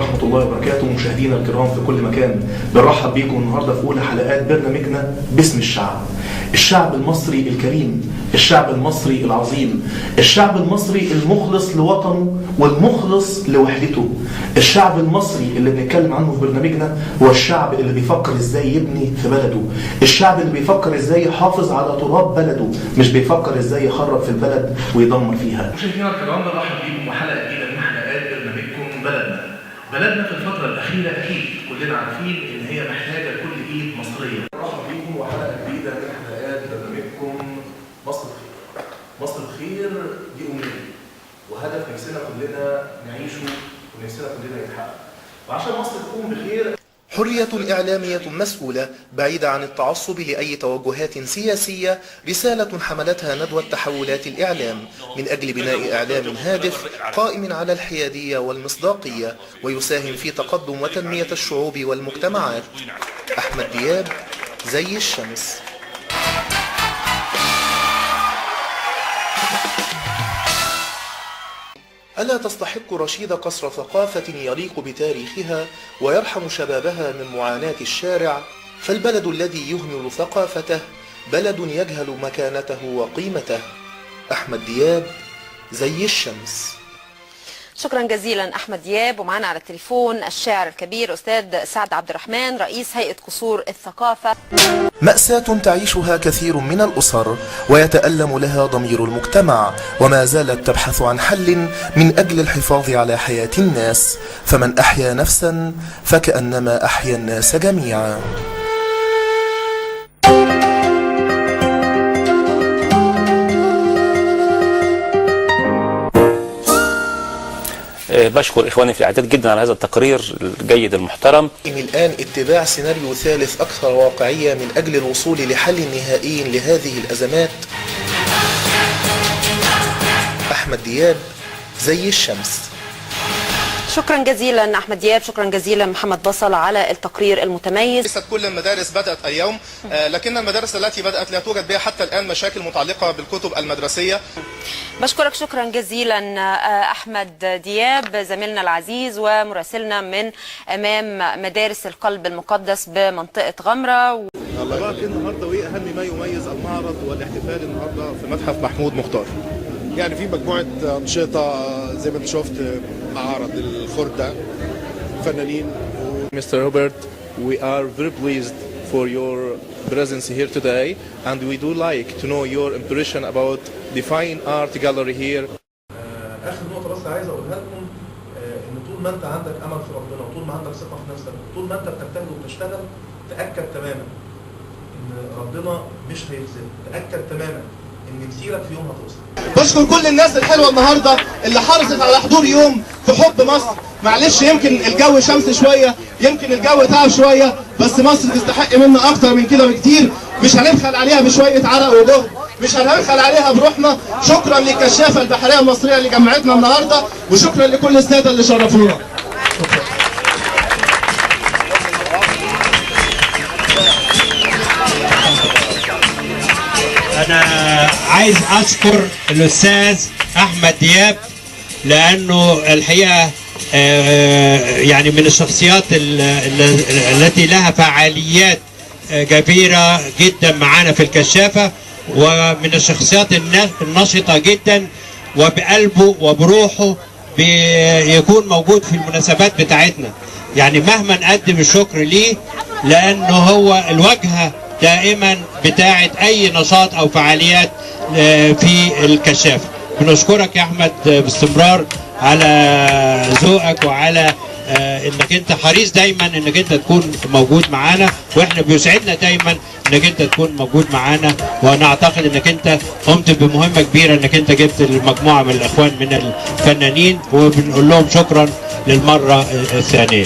ورحمة الله وبركاته. مشاهدينا الكرام في كل مكان، بنرحب بيكم النهارده في أولى حلقات برنامجنا باسم الشعب. الشعب المصري الكريم، الشعب المصري العظيم، الشعب المصري المخلص لوطنه والمخلص لوحدته. الشعب المصري اللي بنتكلم عنه في برنامجنا هو الشعب اللي بيفكر ازاي يبني في بلده، الشعب اللي بيفكر ازاي يحافظ على تراب بلده، مش بيفكر ازاي يخرب في البلد ويدمر فيها. مشاهدينا الكرام، بنرحب بيكم وحلقه جديدة من حلقات برنامجكم بلدنا. بلدنا في الفترة الأخيرة أكيد كلنا عارفين إن هي محتاجة لكل إيد مصرية. مرحب بيكم وحلقة جديدة من حلقات برنامجكم مصر بخير. مصر بخير دي أمنية وهدف نفسنا كلنا نعيشه ونفسنا كلنا يتحقق. وعشان مصر تكون بخير، حرية إعلامية مسؤولة بعيدة عن التعصب لأي توجهات سياسية، رسالة حملتها ندوة تحولات الإعلام من أجل بناء إعلام هادف قائم على الحيادية والمصداقية ويساهم في تقدم وتنمية الشعوب والمجتمعات. أحمد دياب، زي الشمس. ألا تستحق رشيد قصر ثقافة يليق بتاريخها ويرحم شبابها من معاناة الشارع؟ فالبلد الذي يهمل ثقافته بلد يجهل مكانته وقيمته. أحمد دياب، زي الشمس. شكرا جزيلا احمد دياب. ومعنا على التليفون الشاعر الكبير استاذ سعد عبد الرحمن، رئيس هيئة قصور الثقافة. مأساة تعيشها كثير من الأسر ويتألم لها ضمير المجتمع، وما زالت تبحث عن حل من أجل الحفاظ على حياة الناس، فمن أحيا نفسا فكأنما أحيا الناس جميعا. بشكر إخواني في الإعداد جدا على هذا التقرير الجيد المحترم. الآن اتباع سيناريو ثالث أكثر واقعية من أجل الوصول لحل نهائي لهذه الأزمات. أحمد دياب، زي الشمس. شكرا جزيلا احمد دياب، شكرا جزيلا محمد بصل على التقرير المتميز. ليست كل المدارس بدأت اليوم، لكن المدارس التي بدأت لا توجد بها حتى الآن مشاكل متعلقة بالكتب المدرسية. بشكرك شكرا جزيلا احمد دياب، زميلنا العزيز ومراسلنا من امام مدارس القلب المقدس بمنطقة غمره. رأيك النهارده وايه اهم ما يميز المعرض والاحتفال النهارده في متحف محمود مختار؟ يعني في مجموعة أنشطة زي ما انت شفت، معرض الخردة، فنانين. Mr. Robert, we are very pleased for your presence here today, and we do like to know your impression about the fine art gallery here. اخر نقطة بس عايز اقولها لكم، ان طول ما انت عندك امل في ربنا، وطول ما عندك ثقة في نفسك، وطول ما انت بتجتهد وبتشتغل، تاكد تماما ان ربنا مش هيخذلك، تاكد تماما ان مسيرك في يوم هتوصل. بشكر كل الناس الحلوة النهارده اللي حرصت على حضور يوم في حب مصر. معلش يمكن الجو شمس شوية، يمكن الجو تعب شوية، بس مصر تستحق منا اكتر من كده بكتير. مش هنبخل عليها بشوية عرق وجهد، مش هنبخل عليها بروحنا. شكرا للكشافه البحرية المصرية اللي جمعتنا النهارده، وشكرا لكل السادة اللي شرفونا. أنا عايز أشكر الأستاذ أحمد دياب، لأنه الحقيقة يعني من الشخصيات التي لها فعاليات كبيرة جدا معانا في الكشافة، ومن الشخصيات النشطة جدا، وبقلبه وبروحه بيكون موجود في المناسبات بتاعتنا. يعني مهما نقدم الشكر ليه، لأنه هو الواجهة دائما بتاعت أي نشاط أو فعاليات في الكشافة. بنشكرك يا أحمد باستمرار على ذوقك وعلى انك انت حريص دايما انك انت تكون موجود معانا، واحنا بيسعدنا دايما انك انت تكون موجود معانا. وانا اعتقد انك انت قمت بمهمة كبيرة، انك انت جبت المجموعة من الاخوان من الفنانين، وبنقول لهم شكرا للمرة الثانية.